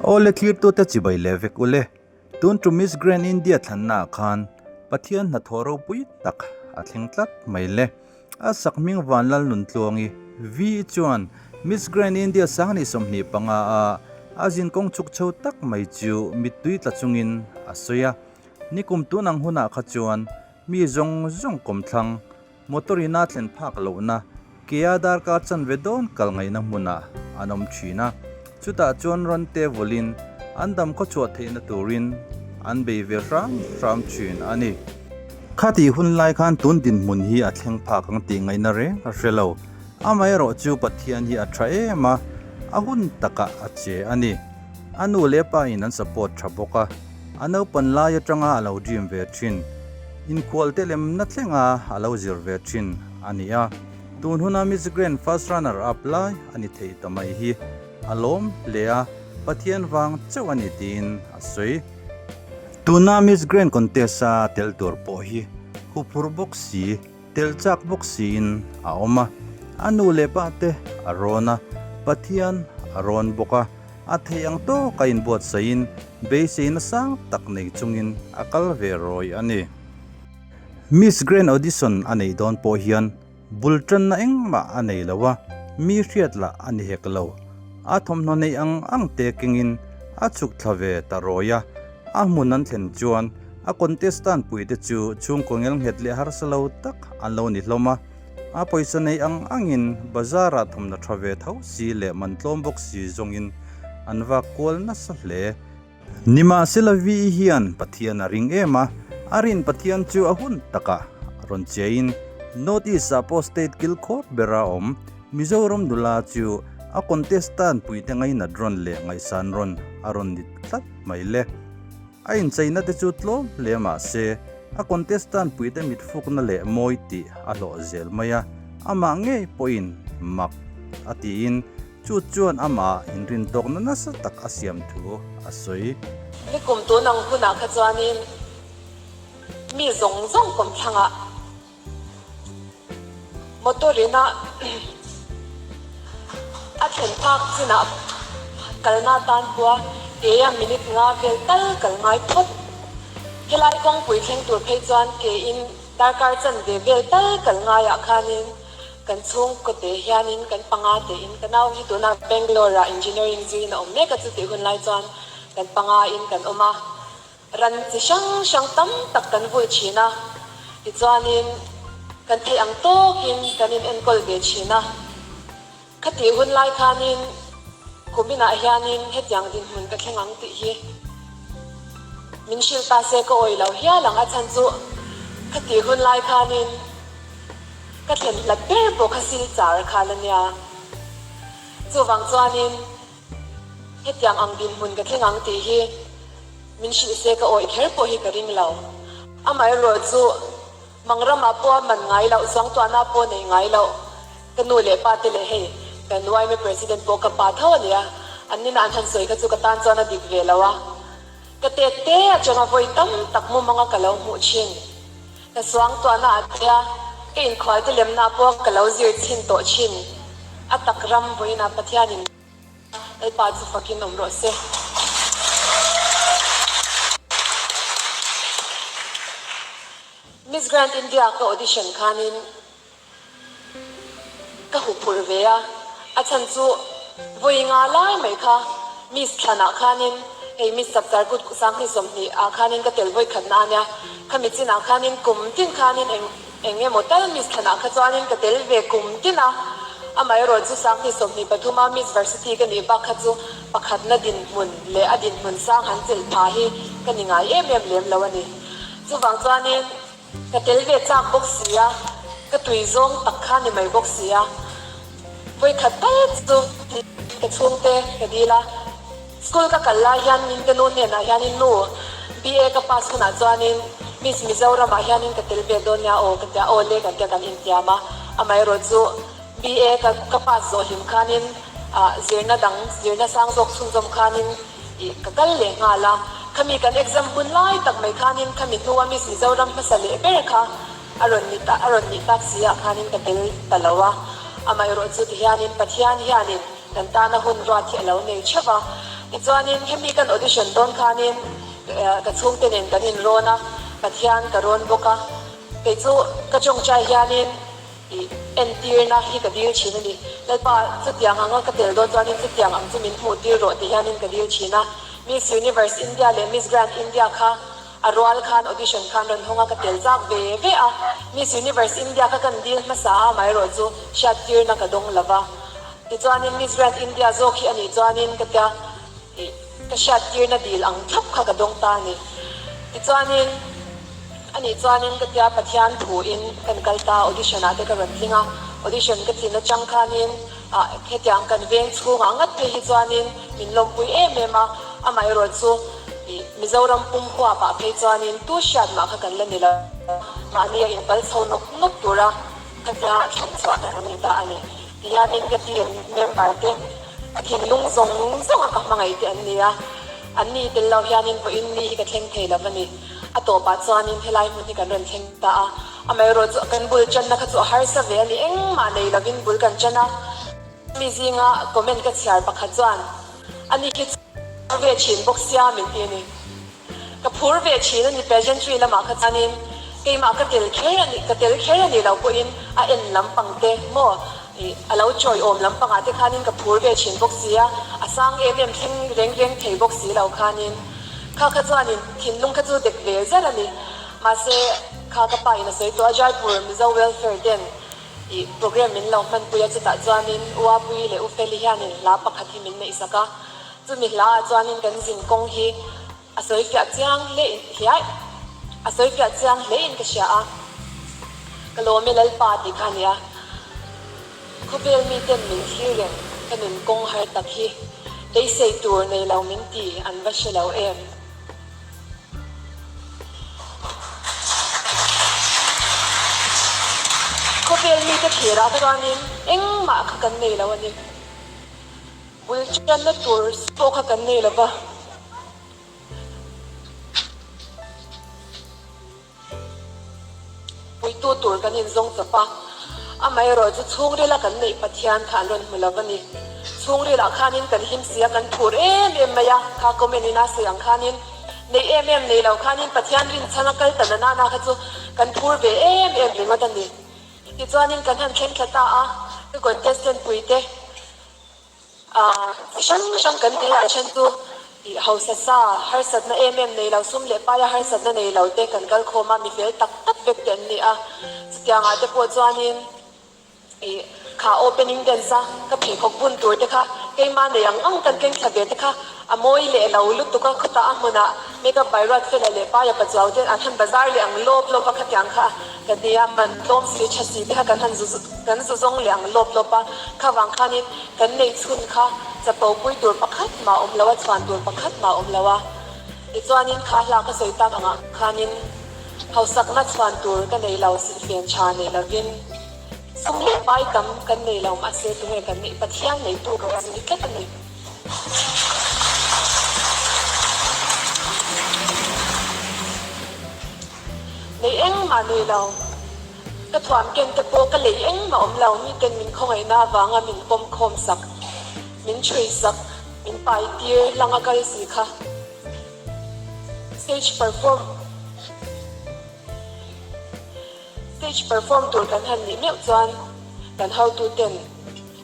Awle thlirtute chibai leh vek ule. Tun tum Miss Grand India thlannaah khan Pathian hnathawh ropui tak a thleng tlat mai le. A sakhming Vanlalnuntluangi, V chuan Miss Grand India Sangni 25 a a zinkawng chhuk chho tak mai chu mittui tla chungin a sawi a. Nikum tun ang hunah kha chuan mi zawng zawng kawmthlang Motor in a thlen phak lohna kea darkar chanve dawn kal ngaihna hmunah an awm thin a, chutah chuan rawn te vawlin an dam khawchhuah theihna turin an bei ve hram hram thin a ni. Khatih hun lai khan tun dinhmun hi a thleng phak ang tih ngaihna reng a hre lo. Amaherawh chu Pathian hi a tha em a, a hun takah a che a ni. A nu leh pa in an support tha bawk a. A naupan lai atanga a lo dream ve thin, inkhualte lemna thlenga a lo zir ve thin a ni a. Tun huna Miss Grand first runner up lai a ni thei ta mai hi a lawm hle a, Pathian vang chauh a ni tiin a sawi. Tuna Miss Grand contest a tel tur pawh hi huphur bawk si, tel chak bawk siin a awm a. A nu leh pa te a rawn a, Pathian a rawn bawk a. A theih ang tawk a inbuatsaihin beiseina sang tak nei chungin a kal ve rawi a ni. Miss Grand Audition a neih dawn pawh hian bul tanna engmah a nei lo a, mi hriat lah a ni hek lo. A thawmhnaw neih ang ang te kengin a chhuk thla ve ta rawi a, a hmun an thlen chuan a contestant puite chu chhungkaw ngelnghet leh harsa lo tak an lo ni hlawm a. A pawisa nei ang angin bazar-ah thawmhnaw tha ve tho si leh man tlawm bawk si zawngin an vak kual nasa hle. Nimahsela VE hian Pathian a ring em a, a rin Pathian chu a hun takah rawn cheiin North East-ah pawh state kilkhawr bera awm Mizoram nula chu a contestant puite ngainat rawn leh ngaihsan rawn a rawn ni tlat mai le. A incheina te chu tlawm hle mah se, a contestant puite mitfukna leh mawi tih a hlawh zel mai a, amah ngei pawhin mak a tiin chu chuan amah inrintawkna nasa tak a siam thu a sawi. Nikum tun ang hunah kha chuanin mi zawng zawng kawmthlangah Motor ina a thlen phak chinah kalna atan pawha keia minute nga vel tal kal ngai phawt. Helai kawngpui thleng tur phei chuan kein darkar chanve vel tal kal ngaiah khanin kan chhungkaw te hianin kan panga tein ka nau hi tunah Bangalore-ah engineering zuiin a awm mek a chutih hun lai chuan kan panga in kan awm a. Ran chi hrang hrang tam tak kan vui thin a, tichuanin kan theih ang tawkin kan in enkawl ve thin a. Khatih hun lai khanin kuminah hianin hetiang dinhmun ka thleng ang tih hi min hrilh ta se ka awih lo hial ang, a chhan chu khatih hun lai khanin ka thlen hlat ber pawh kha silchar kha la nia. Chuvang chuanin. Hetiang ang dinhmun ka thleng ang tih hi min hrilh se ka awih kher pawh hi ka ring lo. Amaherawh chu Mangramah pawh a man ngai loh, Suangtuahna pawh nei ngai loh ka nu leh pa te leh hei kan yma President pawh ka pa tho a nia, an nina an han sawi kha chu ka tan chuan a dik ve lo a. Ka tet te atanga vawi tam tak mumanga ka lo hmuh thin. Ka suangtuahna a tia, ka inkhualte lemna pawh ka lo zir chhin tawh thin. A tak ram vawiinah Pathianin Lalpa chu fakin awm rawh se. Miss Grand India ka audition khanin Ka huphurh ve a, a chhan chu vawi nga lai mai kha Miss thlanah khanin hei Miss Chapchar kut Sanghni 20 ah khanin ka tel vawi khatna a nia, khami chinah khanin kum tin khanin eng eng emaw tal Miss thlanah kha chuanin ka tel ve kum tin a, amaherawh chu Sanghni 23 a Miss Varsity ka nih bak kha chu pakhatna dinhmun leh a dinhmun sang han chelh pha hi ka ni ngai em em lem lo a ni. Chuvang chuanin. Ka tel ve chak bawk si a, ka tui zawng tak kha ni mai bawk si a. Vawikhat tal chu ka chhungte ka dil a, school ka kal lai hian min ka nu hnenah hianin nu BA ka pass hunah chuanin Miss Mizoramah hianin ka tel ve dawn nia aw ka tia, aw le kan tia kan intiam a, amaherawh chu BA ka ka pass zawh hlim khanin ah zirna dang zirna sang zawk chhunzawm khanin Ih, ka kal leh nghal a, khami kan exam hun lai tak mai khanin khami hnua Miss Mizoram hmasa leh ber kha a rawn ni ta, a rawn nih tak si ah khanin ka tel ta lo a. Amaherawh chu tihianin Pathian hianin kan tana hun ruat hi a lo nei theuh a. Tichuanin hemi kan audition dawn khanin ka chhungte nen kan inrawn a, Pathian ka rawn bawk a. Kei chu ka tawngtai hianin ih entirna hi ka dil thin a ni. Lalpa, chutiang anga ka tel dawn chuanin chutiang ang chu min hmuh tir rawh tih hianin ka dil thin a. Miss Universe India leh Miss Grand India kha a rual khan audition khan rawn hawng a, ka tel chak ve ve a. Miss Universe India kha kan dil hmasa a, amaherawh chu hriattirna ka dawng lo va. Tichuanin Miss Grand India zawk hi a nih chuanin ka tia ih ka hriattirna dil ang thlap kha ka dawng ta a ni. Tichuanin a nih chuanin ka tia Pathian thuin kan kal ta audition ah te ka rawn tling a, audition ka tlin atang khanin ah hetiang kan veng chhungah ngat phei hi chuanin min lawmpui em em a, amaherawh chu ih Mizoram pum huapah phei chuanin tu hriat mah kha kan la ni lo, mahni a inpal chho nawk nawk tura ka tia thlan chhuah ka ni ta a ni. Tihianin ka team member te thinlung zawng zawng a ka hmangaih te an ni a, an ni tel lo hianin vawiin ni hi ka thleng thei lo a ni. A tawpah chuanin helai hmun hi kan rawn thleng ta a, amaherawh chu kan bul channa kha chu a harsa ve a ni, engmah nei lovin bul kan chan a. Mi zinga comment ka chhiar pakhat chuan ani hi chu ve thin bawk sia min ti a ni. Ka phur ve thin a ni pageantry lamah kha chuanin keimah ka tel kher a ni ka tel kher a ni lo pawhin a en lampang te maw ih a lo chawi awm lampangah te khanin ka phur ve thin bawk si a, a sang em em thleng reng reng thei bawk si lo khanin kha kha chuanin thinlung kha chu dek ve zar a ni. Mahse kha ka pa in a sawi tawh a Jaipur Mizo Welfare ten ih program min lo hmanpui a chutah chuanin Uapui leh Ufeli hianin hla pakhat hi min neihsak a. Chumi hla ah chuanin kan zin kawng hi a sawi fiah chiang hle in hliai a sawi fiah chiang hle in ka hria a, ka lawm e Lalpa tih kha a nia. Khawvel miten min thlir reng ka nun kawng har tak hi beisei tur nei lo min ti an va hre lo em. Khawvel mite thlir ah chuanin engmah kha kan nei lo a ni. Bul channa tur pawh kha kan nei lova. Puitu tur kan inzawng chawp a, amaherawh chu chhungrila kan neih Pathian kha an rawn hmu lo a ni. Chhungrilah khanin kan hlim si a, kan phur em em mai a, kha comment in a sawi ang khanin neih em em nei lo khanin Pathian rinchhan a kal ta na nana kha chu kan phur ve em em ringawt a ni. Tichuanin kan han thleng thla ta a, ka contestant puite Chi hrang hrang kan tih ah then chu ih hausa sa harsatna em em nei lo, sum leh paia harsatna nei lo te kan kal khawm a, mi fel tak tak vek te an ni a. Chutiang ah te pawh chuanin ih kha opening dance a ka pheikhawk bun tur te kha keimah nei ang ang kan keng thla ve te kha a mawi leh lo lutuk a, khawtah a hmunah makeup by Ruatfela leh paia pachuau ten an han bazar leh ang lawp lawp a khatiang kha ka nia man tlawm si tha si te kha kan han zu kan zu zawng leh ang lawp lawp a, kha vang khanin kan nei chhun kha chapo pui tur pakhat mah awm lo a, chhuan tur pakhat mah awm lo a, tichuanin kha hla ka sawi tak angah khanin hausakna chhuan tur ka nei lo, silhfen tha nei lovin sum leh pai tam kan nei lo mahse tunge kan neih Pathian neitu ka va ni tlat a ni. Nei engmah nei lo. Ka thuam ken te pawh ka lei engmah awm lo. Miten min khawngaihna avanga min pawm khawm sak, min chhui sak, min pai tir hlang a kal si kha. Stage perform Stage perform tur kan han nih meuh chuan kan hotuten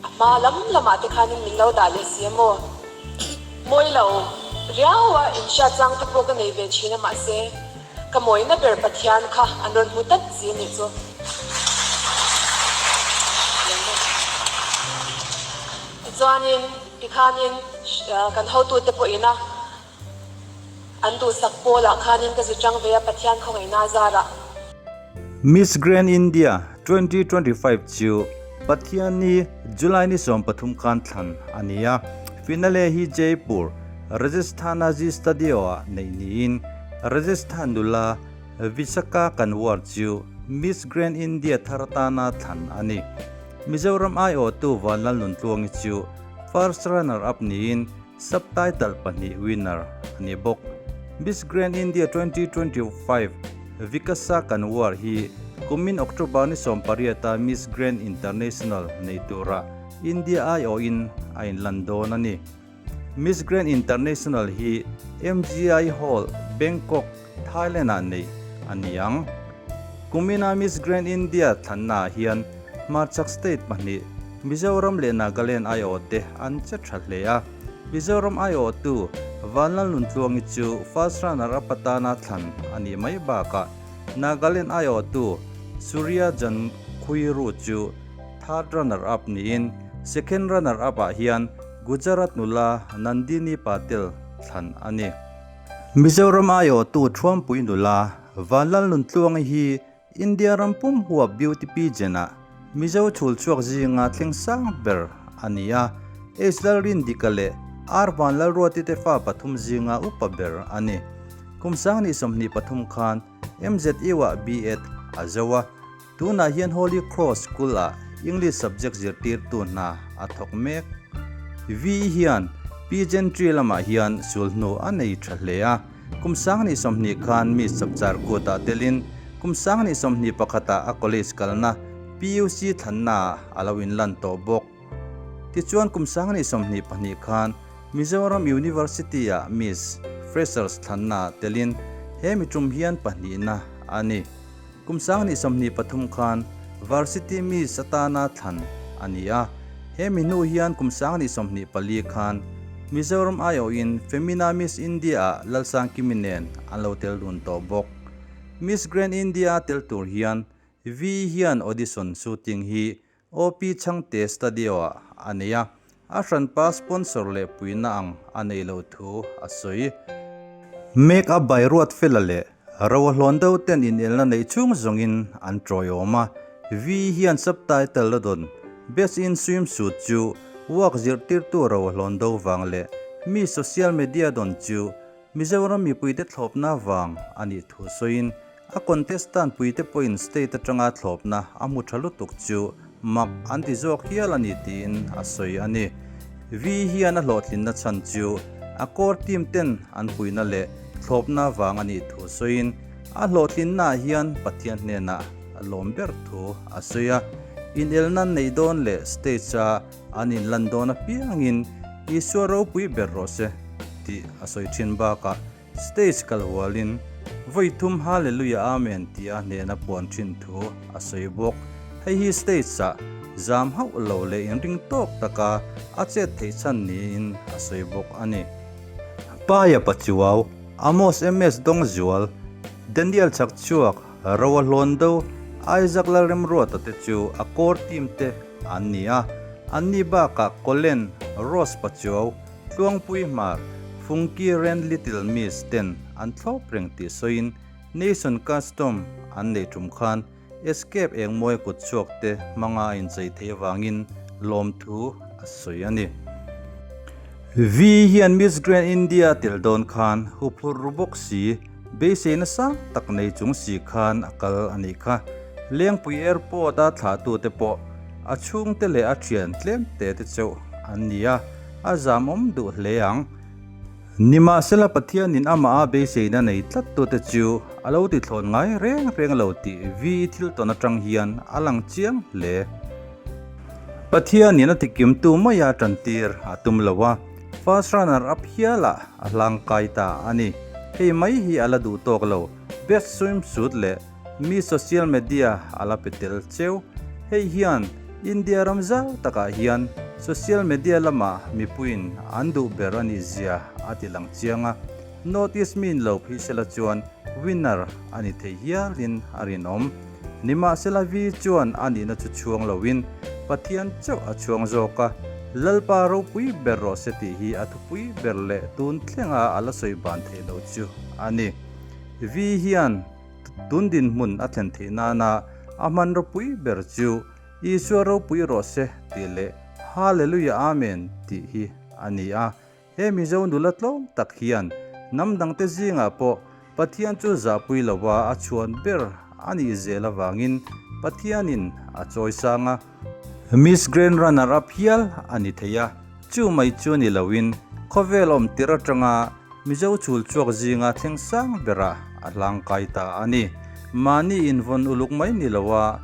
A hma lam lamah te khanin min lo dah leh si a maw? Mawi lo riau a inhriat chang te pawh ka nei ve thin a mahse ka mawina ber Pathian kha an rawn hmu tlat si a nih chu. Tichuanin tikhanin kan hotute pawhin a an duhsak pawlah khanin ka zu chang ve a Pathian khawngaihna zarah. Miss Grand India 2025 chu Pathianni July ni 13 khan thlan a ni a, finale hi Jaipur, Rajasthan-a Zee Stadio-ah neih niin Rajasthan nula Vishaka Kanwar chu Miss Grand India thar atana thlan a ni. Mizoram aiawhtu Vanlalnuntluangi chu first runner-up niin Subtitle pahnih winner a ni bawk. Miss Grand India 2025 Vikasa Kanwar hi kumin October ni 18 a Miss Grand International nei tura India aiawhin a inlan dawn a ni. Miss Grand International hi MGI Hall, Bangkok, Thailand-ah neih a ni ang. Kumina Miss Grand India thlannaah hian hmarchhak state pahnih, Mizoram leh Nagaland aiawhte an che tha hle a. Mizoram aiawhtu Vanlalnuntluangi chu first runner-up atana thlan a nih mai bakah Nagaland aiawhtu Surya Jankhuiru chu third runner-up niin second runner-up-ah hian Gujarat nula Nandini Patil thlan a ni. Mizoram aiawhtu Thuampui nula Vanlalnuntluangi hi India ram pum huap beauty pageant-ah Mizo chhul chhuak zinga thleng sang ber a ni a, H Lalrindika leh R Vanlalruati te fa pathum zinga upa ber a ni. Kum sangni 23 khan MZU-ah B.Ed a zo a, tunah hian Holy Cross School-ah English subject zirtirtu hna a thawk mek. VE hian pageantry lamah hian sulhnu a nei tha hle a. Kum 20 khan Miss Chapchar Kut-ah telin kum 2021-ah a college kalna PUC thlannaah a lo inlan tawh bawk. Tichuan kum 2022 khan Mizoram University-ah Miss Freshers thlannaah telin he mi tum hian pahnihna a ni. Kum 2023 khan Varsity Miss atana thlan a ni a, he mi hnu hian kum 2024 khan Mizoram aiawhin Femina Miss India-ah Lalsangkimi nen an lo tel dun tawh bawk. Miss Grand India-a tel tur hian Vee hian audition shooting hi OP Chhangte Studio-ah a nei a, a hranpa sponsor leh puihna ang a nei lo thu a sawi. Make up by Ruatfela leh Roa hlawn deuh ten inelna neih chhung zawngin an tawiawm a, Vee hian subtitle a dawn. Best in Swimsuit chu work zirtirtu Roa hlawn do vang leh mi social media dawn chu Mizoram mipuite thlawpna vang a nih thu sawiin a contestant puite pawhin state atanga thlawpna a hmu tha lutuk chu mak an ti zawk hial a ni tiin a sawi a ni. Vee hian a hlawhtlinna chhan chu a core team ten an puina leh thlawpna vang a nih thu sawiin a hlawhtlinnaah hian Pathian hnenah a lawm ber thu a sawi a. Inelna neih dawn leh stage-a An inlan dawn apiangin Isua ropui ber rawh se tih a sawi thin bakah stage kal hualin vawi thum Hallelujah Amen tia hnehna puan thin thu a sawi bawk. Hei hi stage-ah zam hauh lo leh inring tawk taka a chet theih chhan niin a sawi bawk a ni. Paia Pachuau, Amos MS Dawngzual, Daniel Chhakchhuak, Roa Hlawndo, Isaac Lalremruata te chu a core team te an ni a, anni bakah Collen, Rose Pachuau, Tluangpui Hmar, Fungki Ren Little Miss ten an thlawp reng tih sawiin Nation Custom an neih tum khan Escape engmawi kut chhuak te hmanga a inchei theih avangin lawmthu a sawi a ni. Vee hian Miss Grand India a tel dawn khan huphurh ru bawk si, Beisei nasa tak nei chung si khan a kal a nih kha. Lengpui Airport a thlahtute pawh a chhungte leh a thian tlem te te chauh an ni a, a zamawm duh hle ang. Nimahsela Pathianin amah a beiseina nei tlattute chu a lo tithlawn ngai reng reng lo tih vi thil tawn atang hian a lang chiang hle. Pathianin a tikimtu maia tantir a tum lo a. First runner up hialah a hlangkai ta a ni. Hei mai hi a la duh tawk lo, best swimsuit leh mi social media a la pe tel cheu. Hei hian India ram zau takah hian social media lamah mipuiin an duh ber a nih zia a ti lang chiang a. North East min lo phei sela chuan winner a ni thei hialin a rinawm. Nimahsela Vi chuan a nihna chu chhuang loin Pathian chauh a chhuang zawk a, Lalpa ropui ber rawh se tih hi a thupui ber leh tun thlenga a la sawi ban theih loh chu a ni. Vi hian tun dinhmun a thlen theih nana a hman ropui ber chu Isua ropui rawh se tih leh Hallelujah Amen tih hi a ni a. He Mizo nula tlawm tak hian hnam dangte zingah pawh Pathian chu zahpui lova a chhuan ber a nih zel avangin Pathianin a chawi sang a. Miss Grand Runner Up hial a ni thei a, chu mai chu ni loin khawvel awm tir atanga Mizo chhul chhuak zinga thleng sang berah a hlangkai ta a ni. Mahni invawn uluk mai ni loa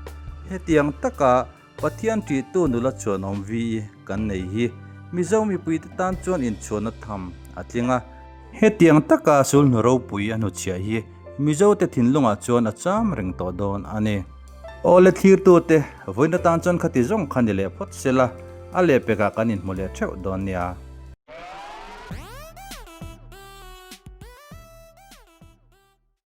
hetiang taka Pathian ṭihtu nula chuan awm vi kan nei hi. Mizo mipuite tan chuan inchhuahna tham a tling a. Hetiang taka sulhnu ropui a hnuchhiah hi Mizote thinlungah chuan a cham reng tawh dawn a ni. Awle thlirtute, vawiin atan chuan khati zawng kha ni leh phawt sela, a lehpekah kan inhmu leh theuh dawn nia.